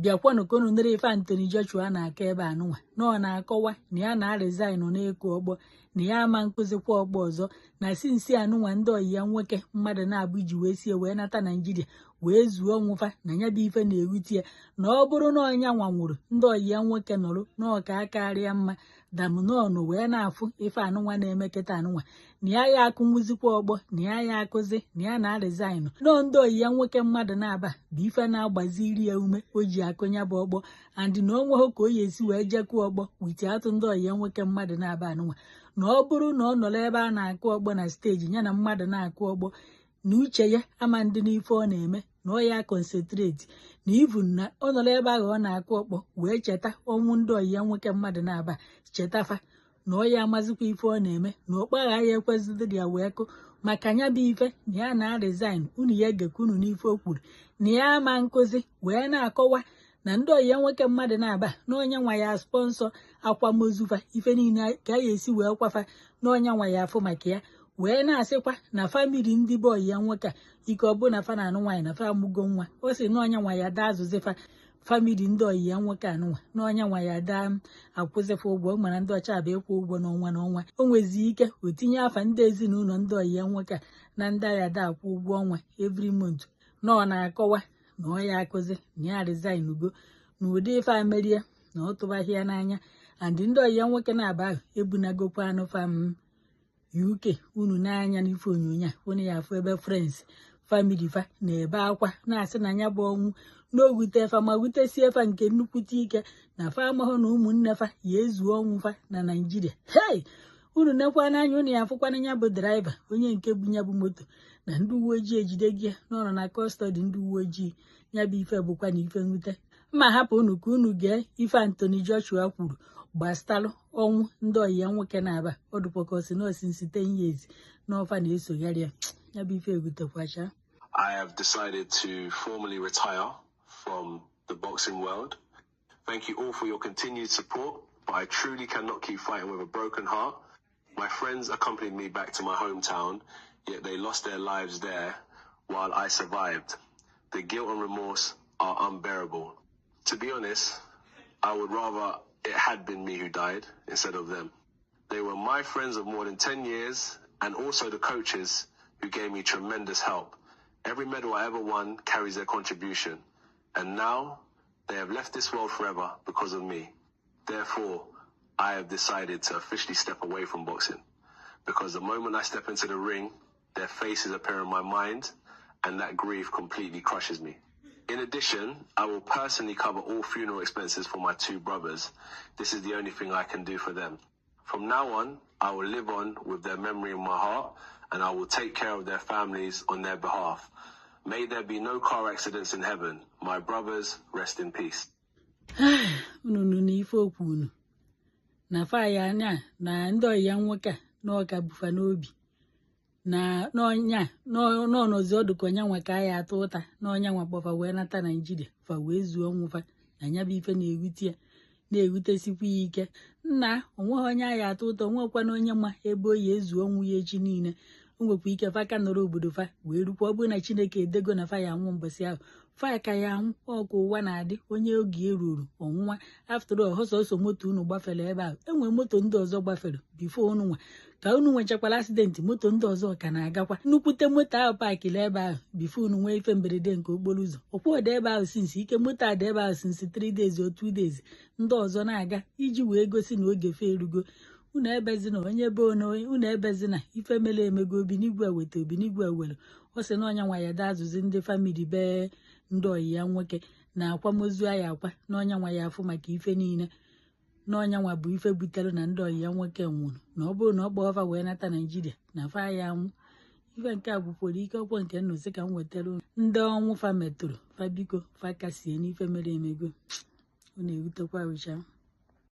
Bịakwanụ ka unu nụrụ ife Anthony Joshua na-akọ ebe anụnwa, na ọ na-akọwa na ya na-resign n'ịkụ ọkpọ, na ya ama nkụzikwa ọkpọ ọzọ, na since anụnwa ndị ọyị ya nwoke mmadụ na-abụ ji wee sie wee nata Naijiria wee zuo ọnwụfa, na ya bụ ife na-ewute ya, na ọ bụrụ na ọnya nwa nwụrụ, ndị ọyị ya nwoke nọrọ n'ọka akarịa mma damnọnụ wee na-afụ ife anụnwa na-eme kịta anụnwa, na ya ya akụnwụzikwa ọgbọ, na ya ya akụzi, na ya na-resign. Nọọ ndị ọyị ya nwoke mmadụ na-aba bụ ife na-agbaziri ya ume o ji akụnya bụ ọgbọ, and na o nweghị ka o ya esi wee jekụ ọgbọ wite atụ ndị ọyị ya nwoke mmadụ na-aba anụnwa, na ọ bụrụ na ọ nọrọ ebe a na-akụ ọgbọ na stage ya na mmadụ na-akụ ọgbọ, na uche ya ama ndị n'ife ọ na-eme, na ọ ya concentrate, na even na ọ nọrọ ebe ahụ ọ na-akụ ọkpọ wee cheta ọnwụ ndị ọyị ya nwoke mmadụ na-aba, chetafa, na ọ ya amazikwa ife ọ na-eme, na ọkpagha ya ekwezidịrị ya wee kụ maka ya bụ ife, na ya na-resign. Unu ya egekwa unu n'ife o kwuru, na ya ama nkụzi, wee na-akọwa na ndị ọyị ya nwoke mmadụ na-aba na onye nwa ya sponsor akwamozufa, ife niile ka a ya esi wee kwafa, na onye nwa ya afụ maka ya, wee na-asịkwa na family ndị be ọyị ya nwoke a, ike ọ bụ na fa na-anụ nwaanyị, na fa amụgo nwa, o si na onye nwa ya daa azụzifa family ndị ọyị ya nwoke anụnwa, na onye nwa ya daa akwụzifa ụgwọ. Mana ndị ọcha bụ ịkwụ ụgwọ n'ọnwa n'ọnwa, o nwezi ike o tinye afa ndị ezinụlọ ndị ọyị ya nwoke a na ndị agha da akwụ ụgwọ ọnwa every month, na ọ na-akọwa na ọ ya akụzi, na ya resign ugo, na ụdị ife amerie na ọ tụbaghị ya n'anya, and ndị ọyị ya nwoke na-aba ahụ ebunagokwa anụ fam UK. Unu n'anya n'ife onyonyo a, unu ya afụ ebe friends, family fa na-ebe akwa, na-asị na ya bụ ọnwụ n'owute fa, ma wutesie fa nke nnukwute ike, na fa amaghị na ụmụnne fa ya ezuo ọnwụ fa na Naijiria. Hei, unu nekwa n'anya, unu ya afụkwana ya bụ driver, onye nke bụ ya bụ moto, na ndị uwe ojii ejide gị n'ọnọ na custody ndị uwe ojii. Ya bụ ife bụkwa na ife nwute. Mma hapụ unu ka unu gee ife Anthony Joshua kwuru gbasatalụ ọnwụ ndị ọyị ya nwoke na-aba. Ọ dụkwa ka ọ sị na since 10 years n'ọfa na-esogharị ya. Ya bụ ife egutekwacha. I have decided to formally retire from the boxing world. Thank you all for your continued support, but I truly cannot keep fighting with a broken heart. My friends accompanied me back to my hometown, yet they lost their lives there while I survived. The guilt and remorse are unbearable. To be honest, I would rather it had been me who died instead of them. They were my friends of more than 10 years and also the coaches who gave me tremendous help. Every medal I ever won carries their contribution. And now they have left this world forever because of me. Therefore, I have decided to officially step away from boxing. Because the moment I step into the ring, their faces appear in my mind, and that grief completely crushes me. In addition, I will personally cover all funeral expenses for my two brothers. This is the only thing I can do for them. From now on, I will live on with their memory in my heart, and I will take care of their families on their behalf. May there be no car accidents in heaven. My brothers, rest in peace. Unu nụ n'ife okwu unu na fa ya anya na ndị ọyị ya nwoke a na ọka bufa n'obi, na n'ọnya n'ọnọzi ọdụ ka ọnya nwa ka a ya ata ụta, na ọnya nwa kpọfa wee nata Naijiria, fa wee zuo ọnwụ fa, na ya bụ ife na-ewute ya, na-ewutesikwa ya ike. Nna, onweghị onye a ya ata ụta, onwekwana onye ma ebe o yi ezu ọnwụ ya echi niile. O nwekwa ike fa ka nọrọ obodo fa wee rukwa. Ọ bụrụ na Chineke edego na fa ya anwụ mbọsị ahụ, fa ka ya anwụ. Ọkụ ụwa na-adị onye oge eruru ọnwụnwa. After all, sọsọ moto unu gbafere ebe ahụ, enwere moto ndị ọzọ gbafere before unu nwa ka unu nwechakwara accident. Moto ndị ọzọ ka na-agakwa. Nnukwute moto ahụ parkịrị ebe ahụ before unu nwee ife mberede nke okporo ụzọ, ọkwọdụ ebe ahụ since, ike moto a dị ebe ahụ since 3 days or 2 days, ndị ọzọ na-aga, iji wee gosi na oge fe erugo. Unu ebezina onye be unu, ebezina. Ife mere emego. Obi n'igwe weta, obi n'igwe were. Ọ sị na ọnya nwa ya daa azụzi ndị family bee ndị ọyị ya nwoke na akwamozu ya akwa, na ọnya nwa ya afụ maka ife niile, na ọnya nwa bụ ife butere na ndị ọyị ya nwoke nwụrụ, na ọ bụrụ na ọ kpọọ fa wee nata Naijiria, na fa ya anwụ. Ife nke a gwụkwara ike ọkwọ nke nnụsị ka m wetara unu. Ndị ọnwụ fa metụrụ fa, biko, fa kasie n'ife mere emego. Ọ na-ewutekwa ucha.